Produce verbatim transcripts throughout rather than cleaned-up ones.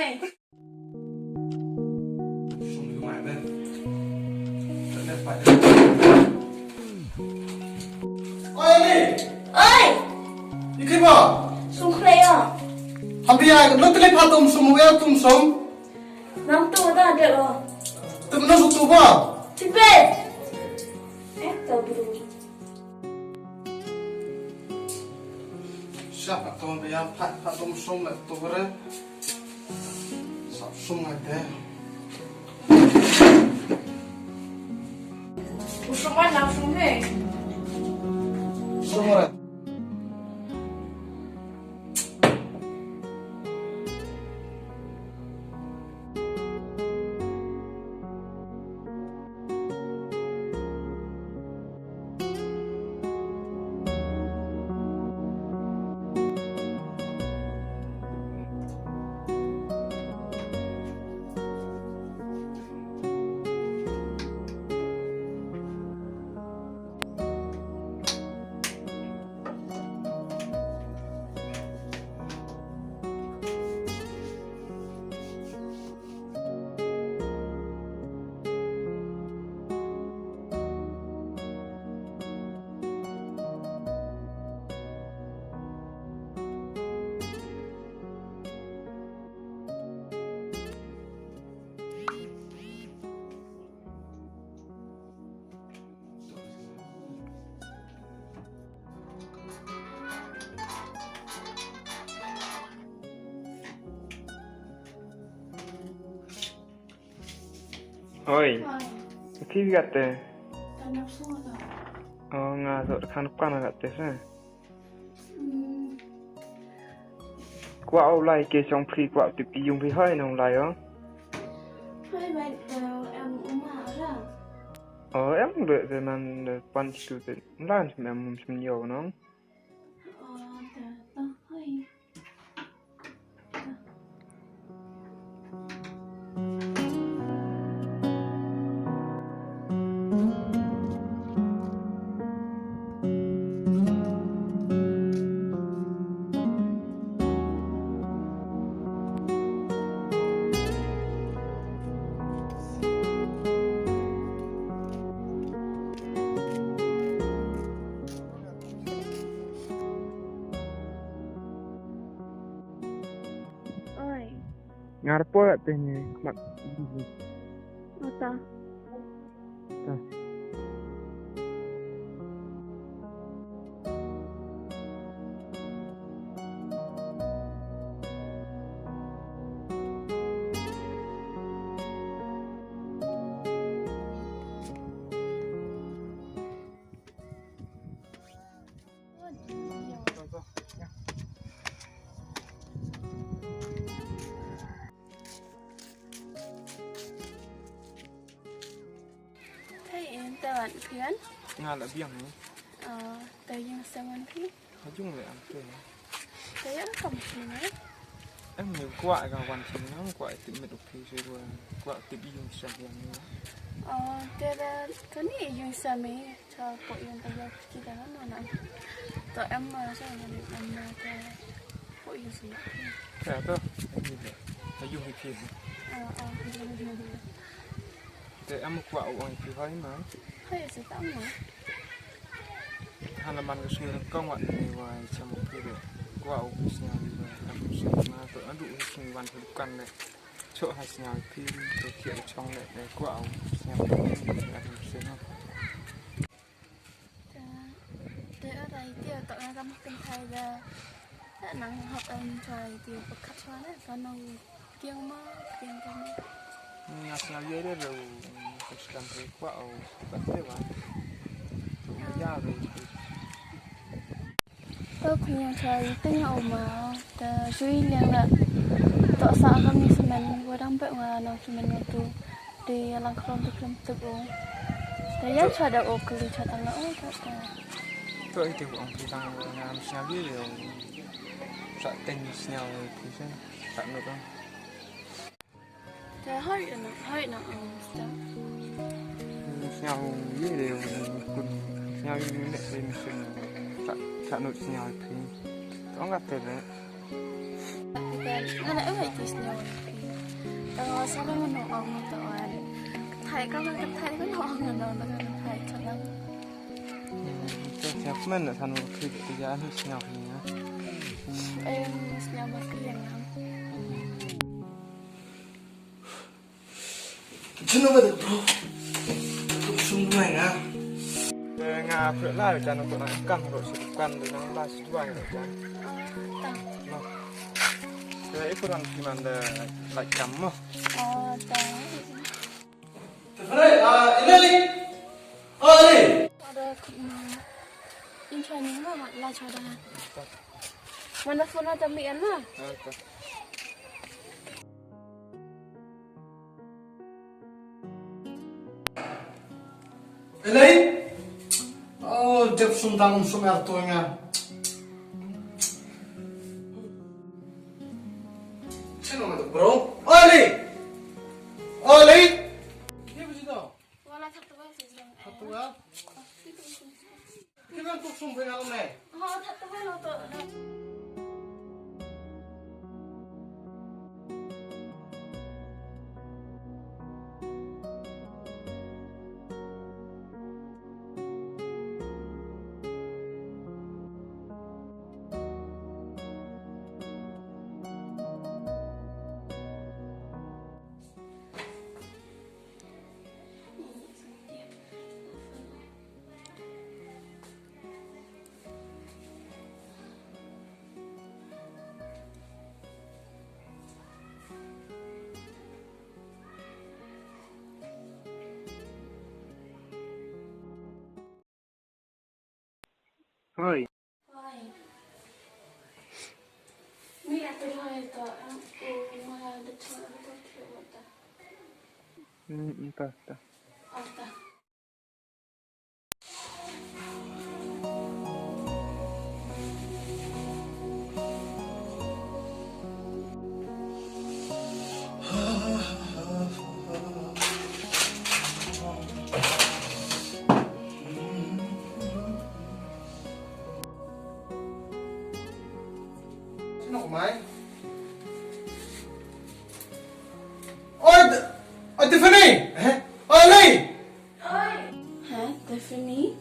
Oi, Ani! Oi! Ïa ki ba? Sum khlei ïa. Ham phi ïa, no tele pha tum sum, ïa tum sum. Nang tu da de lo. Tum no su tu ba? Tipe. Eh, tau bru. Sha ka ton ba ïa pha, pha tom sum le tu re. Sa sum ngai te. U sum ai na sum he. Sum re. Oi. Oi. Phi kat te? Tanap sung ka. Oh, nga dot khan kan kat te sa. Hmm. Kwah u lai ke jong phi, kwah tip ki ïung phi hoi nong lai o. Hoi bai, eh, em uma ra. Oh, em de de nan de pan tu de. Lan em um sum yo nong. Oh, da, da, hoi. Oi. Ngar por te ni mat. Ata. Ta. Te in te wan phi wan? Nga la biang ni. Ah, te ïing sem wan phi? Ha jong le am te. Te ïa kam phi ne? Em ni kwah ka wan phi ne, kwah tip met u phi se kwah, kwah tip ïing sem ïa ni. Oh, te da, te ni ïing sem ni. Cha po ïing ta ïa ki da na na. To em ma cha na ni em ma ta po ïing si. Ka to, em ni le. Ta ïing hi phi. Ah, ah, ïing hi phi. Te em kwah u ong phi hai ma. Hai si ta ma. Hana man ka sngi kong wat ni wa cha mo phi de. Kwah u sngi wa em si ma to adu sngi wan phi kan de. Chok ha sñiaw phi, to kieh chong leh, leh kwah u sñiaw phi, leh sñiaw phi sñiaw. Te, te o rai te o tok na kam kynthai da. Te nang hok em chwa te o pyrkhat chwa leh, ka nong kieng ma, kieng ka ma. Nga sñiaw ye de ru, ko skam te kwah u, ka te wa. Tu ma ya ru. To phi ïa choi te ïa u ma te shui liang la. To sa ka mi semen wa dang pek nga nong semen nga tu. Te ïa lang khlem tu khlem tu u. Te ïa choi da u kli choi tang la u te te. To ite u ong phi tang nga sñiaw ye le u. Sa ten sñiaw phi sen. Sa no tang. Te hoi na, hoi na, um, sta. Sñiaw ïa de, kun sñiaw ïa de, ne, ne, sñiaw. Sa, sa no sñiaw phi. Tong ka te de. Te, na, na, eh, hoi ti sñiaw phi. Sa ba mano ong to an. Thai ka ka thai ka no ong no ka thai ka lang. Ka siap man na sanu khi ka ya ni sñiaw hi na. Em, sñiaw ba ki yang. Jino ba de bro. Kum sum dua nga. Nga pula la jano ko na kam ro si kam de nang la si dua ro jan. Te ikuran ki man de like kam mo. Oh, ta. Te fare, ah, Eleni. Oh, Eleni. Ada, mm, in training ma, ma, la chada. Mana phone ada mi an ma? Elei? Oh, jep sum dang sum er tu nga. Chino nga tu, bro. Oli! Oli! Ye biji to? Wala thak tu ba sejong. Thak tu ba? Ki bang tu sum bang alam eh. Ha, thak tu ba lo to. Hoi. Hoi. Mi atu hoi to, em, u ma de to, to, to, to. Hmm, entah, entah. Oh, ta. Sino kumai? Oi, Tiffany! Eh? Oi, Lee! Oi. Ha, Tiffany?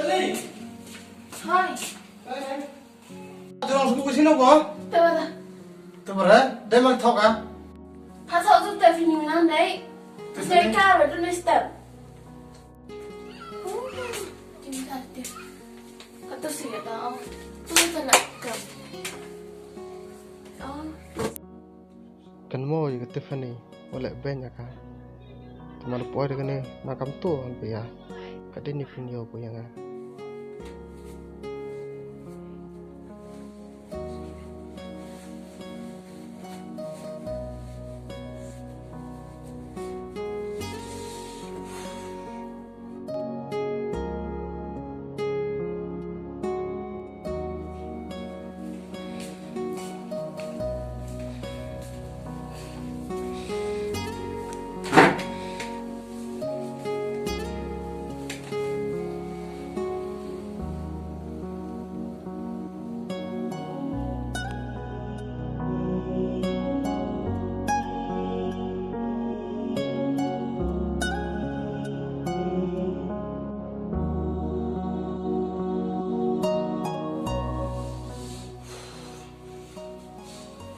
Lee! Hi. Hi, hi. Atu nang sbu sino ko? Tawara. Tawara? Dai mang thok ah? Pha thok tu Tiffany nang dai. Tiffany? Dai ka wa tu ni step. Oh, tinggal dia. Kata siya tau. Tu talaga. Oh. Kan mo ïa ka Tiffany, u leh beiñ ïa ka. Te ma da poi da kane, ma kam to an pia. Ka dei ni phin ïoh ko ïa nga.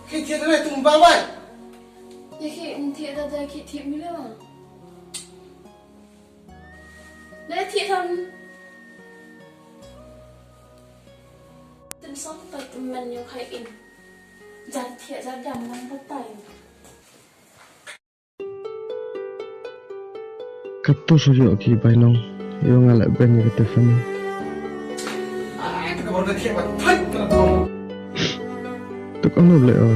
Ki thied re tum ba wai. Ye ki um thied da da ki thied mi le wa. Le thied tam. Tum song ta tum men yo khai in. Jan thied jan dam nang ba tai. Katto shu ïoh ki bainong ïoh nga leh beiñ ïa ka Tiffany. Te kano leh o.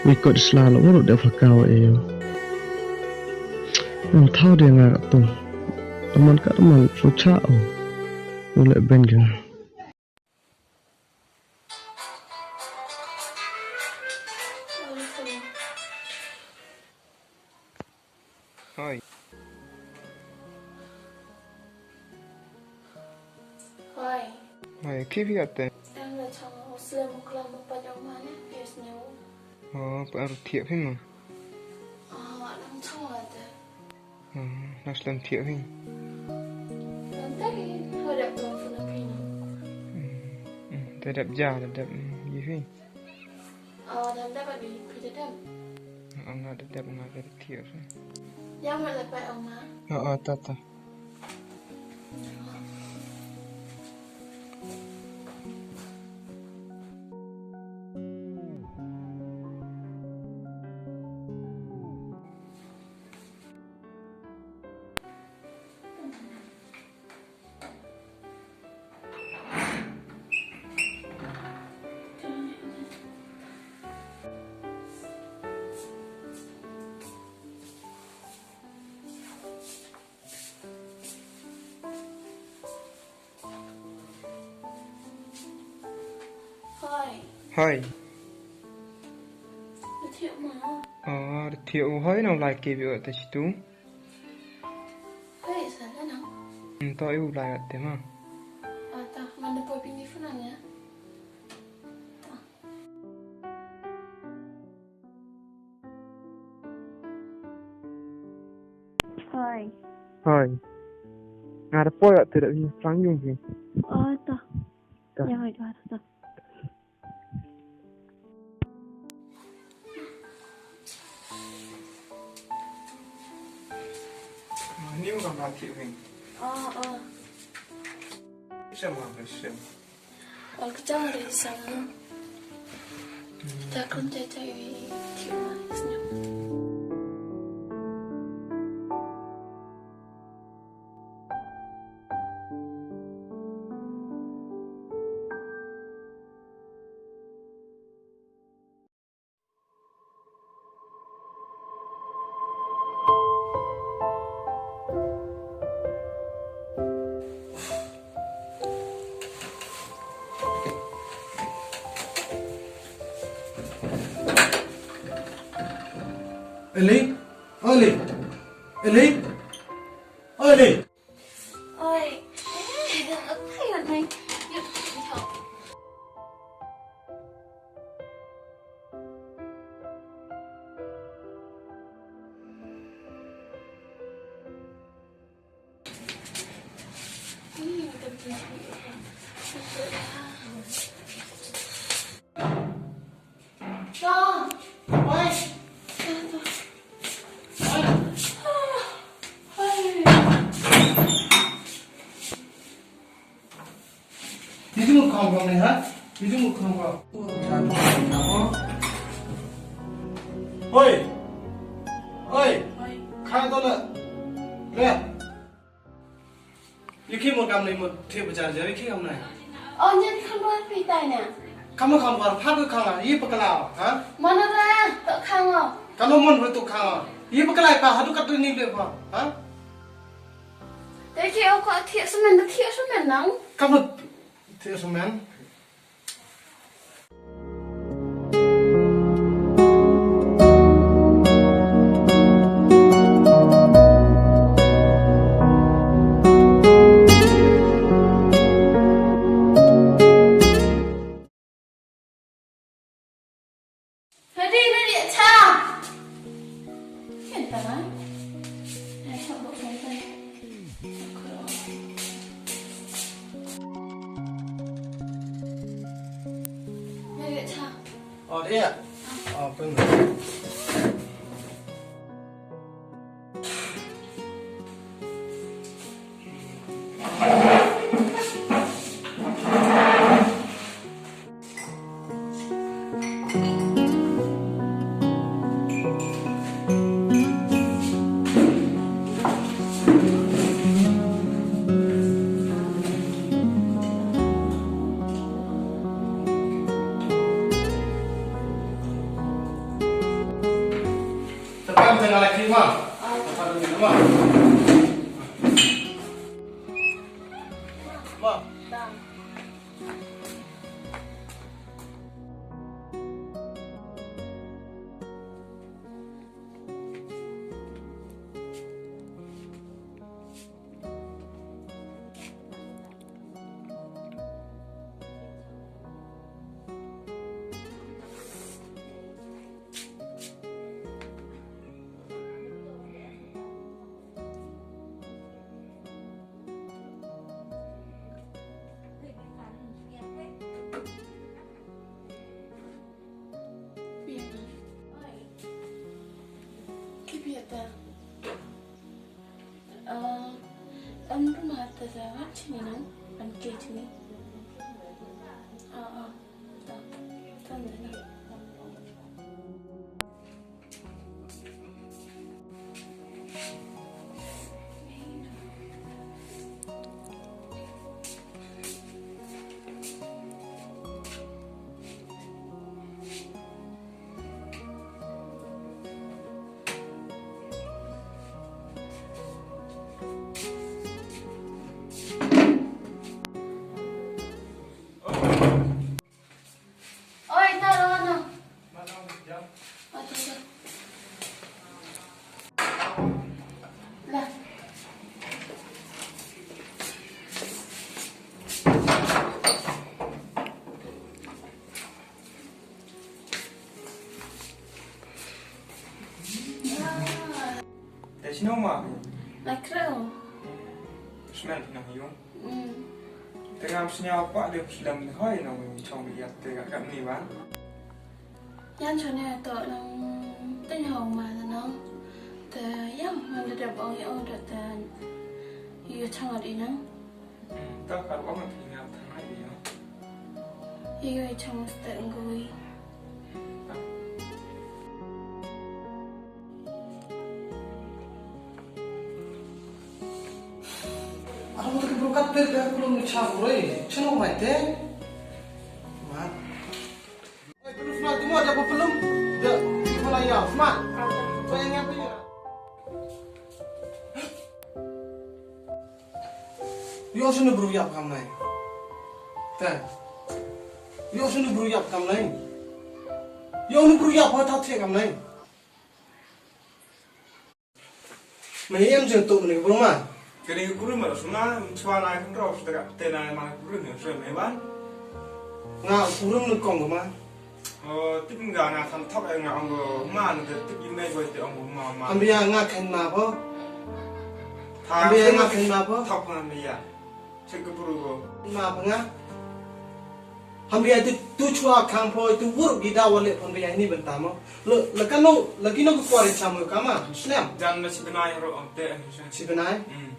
Wi kot sla lo ngoro de fa ka wa ïoh. Nang thaw de nga katto. Amon ka man shu cha o. Ïoh leh beiñ ki nga. Hoi. Hoi. Hoi, ki phi ate? Em la chang o sle mo klam mo pa jong ma ne, yes ne o. Oh, pa ru thiah phi ma. Ah, lam chong la te. Hmm, nas lam thiah phi. Lam te ki, ho dep lam pun phi no. Hmm, hmm, te dep ja, te dep, hmm, yi phi. Oh, dep dep abi phi te dep. Ang nga dep dep nga dep thiah phi. Ya ma le pa ong ma. Oh, oh, ta ta. Hoi. Hoi. Ri thiah ma. Oh, ri thiah u hoi na u lai ke bi ot te chitu. Hoi, sa la nang. Hmm, to u lai ot te ma. Ata, man da poi pini phone ya. Hoi. Hoi. Nga da poi ot te da ni sang yung ki. Oh, ta. Ta. Ya, hoi, ta, ta. Ni u kam laki wing. Oh, oh. Siapa apa siapa? Ol kchang ri sang. Ta kun cha cha i thiu ma isnyo. Eli? Oli? Eli? Oli? Oi. Eh, okay, okay. Yuk, yuk. Di jingmut khong khong ne ha? Di jingmut khong khong. Hoi. Hoi. Khang to le. Le. Ye ki mo kam nei mo the bajar jari ki kam nei. Oh, nyen khang bar pi tai na. Kam khang bar pha ko khang ye pakala ha? Mana ra to khang o. Kam mon ho to khang o. Ye pakala pa ha to kat ni le pa ha? Te ki o ko thiah semen, te thiah semen nang. Kam thiah semen. Hadi, hadi, cha. Ken ta na. Ai, cha, bo phone ta. Hadi, cha. Oh, dia. Oh, pun. Tepat tengah lagi, Ma. Tepat tengah, Ma. Ma. Te, eh, em rumah te sa wat sini nang, ban ke sini. Ah, ah. Te, te nang. Oi, ta ro na. Oi, ta ro. La. Te sino ma. La kro. Smel na yung. Mm. Te ngam sñiaw kwah de slem de hoi nong chong ïa te ka kam ni wan. Yan chong ne to nong te nyaw ma na nong. Te yang man de dep ong ïa ong de te yu chong at inang. Mm, ta ka ong at inang ta ngai ïa. Yu chong ste ngui. Aro to ki bru kat per ka kulum ni cha bru. Chino mai te. Ma. Ai, kulum sma tu mo da kulum. Da kulum ya sma. Ko yang apa ya? Yo sunu bru yap kam nai. Te. Yo sunu bru yap kam nai. Yo nu bru yap ha ta the kam nai. Me em jeng tu mene bru ma. Kene kurim ma suna, chwa na kan ro, sudah kat tena ma kurim ne, sudah me ban. Nga kurim ne kong ma. Oh, tip nga nga kan thok nga ong ma, ne tip email boy te ong ma ma. Ambia nga kan ma po. Ambia nga kan ma po. Thok nga ambia. Che ka bru ko. Ma pa nga. Hambia tu tu chwa kham poi tu wur gi da wale pon bia ni benta mo. Lo la kano la kino ko kwari chamo kama slem. Jan na si benai ro am te. Si benai. Hmm.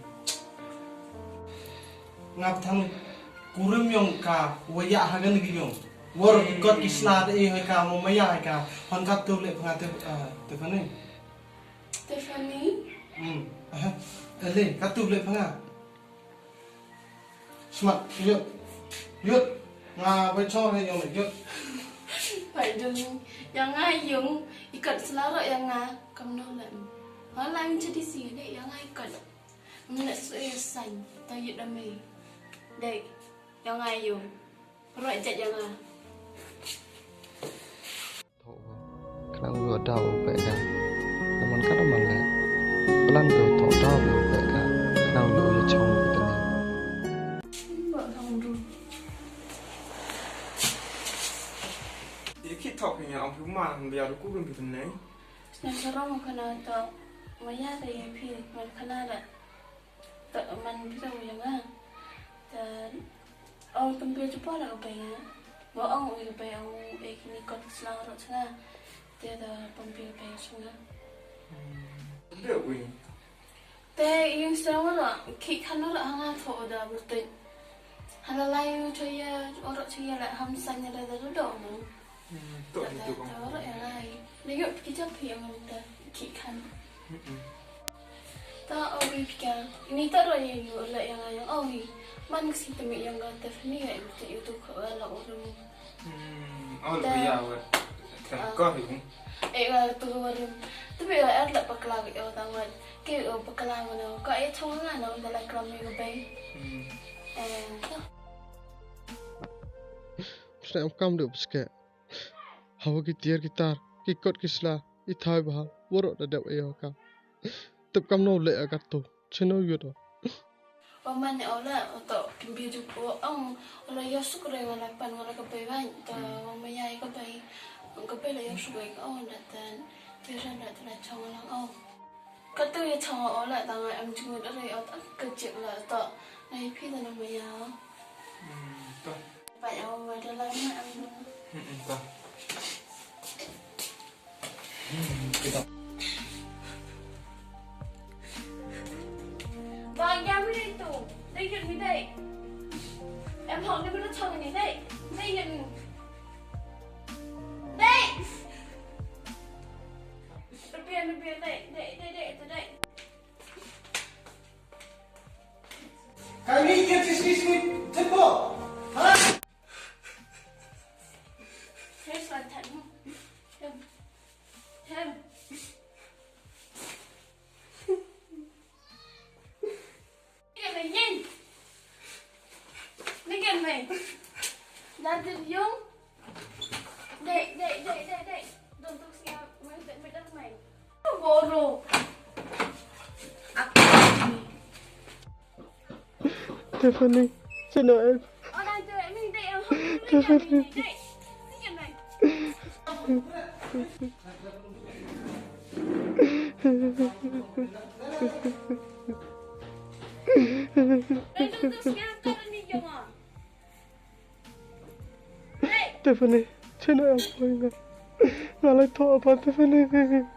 Ngap thang kurim yong ka waya hagan gi yong. Wor kot ki sla de e ka mo maya ka. Hon ka tu le panga te, eh, Tiffany. Tiffany. Hmm. Aha. Ele ka tu le panga. Smat, yut. Yut. Nga bai chong he yong yut. Bai dung. Yang nga yung ikat selarok yang nga kam no lem. Nga lang jadi si dek yang nga ikat. Mena su e san ta yut dame. Dek yang nga yung. Rok jat yang nga. Thoh ba khnang ïoh daw u pek ka. Namar ka da man leh. Plan ka thoh daw ïoh pek ka. Khnang ïoh ïa chong u tani. Ba thong du. Ïa ki thoh ki nya ong phi ma hang bia du ku rum phi tani. Sna sarong khana thoh maya da ïa phi man khana da. Thoh man phi thoh ïa nga. Da Ong tympe chupa la ka bei nga. Mo ong ui ka bei ong e kini kot slang ro changa. Te da tympe ka bei changa. Tympe ui. Te yung slang ro ki khan ro anga tho da burte. Hala lai yung choya ro choya la ham sanya da da do no. To to ro ya lai. Ne yo ki chap yang da ki khan. Ta ogi pika. Ini ta ro ye yu la yang yang ogi. Man si temi yang ga Tiffany ga yu tu ko la orum. Hmm, oh ya wa. Kan ko yu. E ga tu orum. Temi ga er la pakla ga yo tang wa. Ke o pakla ga no. Ka e chong nga no da la klam yu bai. Hmm. Eh, to. Sna kam du pske. Hawa ki tiar ki tar, ki kot ki sla, i thai bha, waroh da dep ïa ka. Tep kam no leh ïa ka to, cheno yut o. Wa man ïa ola, oto, kim bi ju po ong, ola ïa suk re ngala pan ngala ka bai wan, ta wa ma ïa ka bai, ka bai la ïa suk re ka ong, da tan, tiar da ta la chong lang ong. Katu ïa chong o la tang em jingmut re o ta ka jik la to. Nai phi ta na maya. Hmm, to. Ba ya o ma de la ma em. Hmm, hmm, to. Hmm, kita. Dei. Em hok ni bulu chong ni dei. Dei ngin. Dei. Rupiah, rupiah, dei, dei, dei, dei, dei. Kai ni kir sis sis ni tempo. Ha? Yes, one time. Time. Time. Tiffany, sino em? Tiffany. Tiffany, sino em? Nga la thoh apa Tiffany?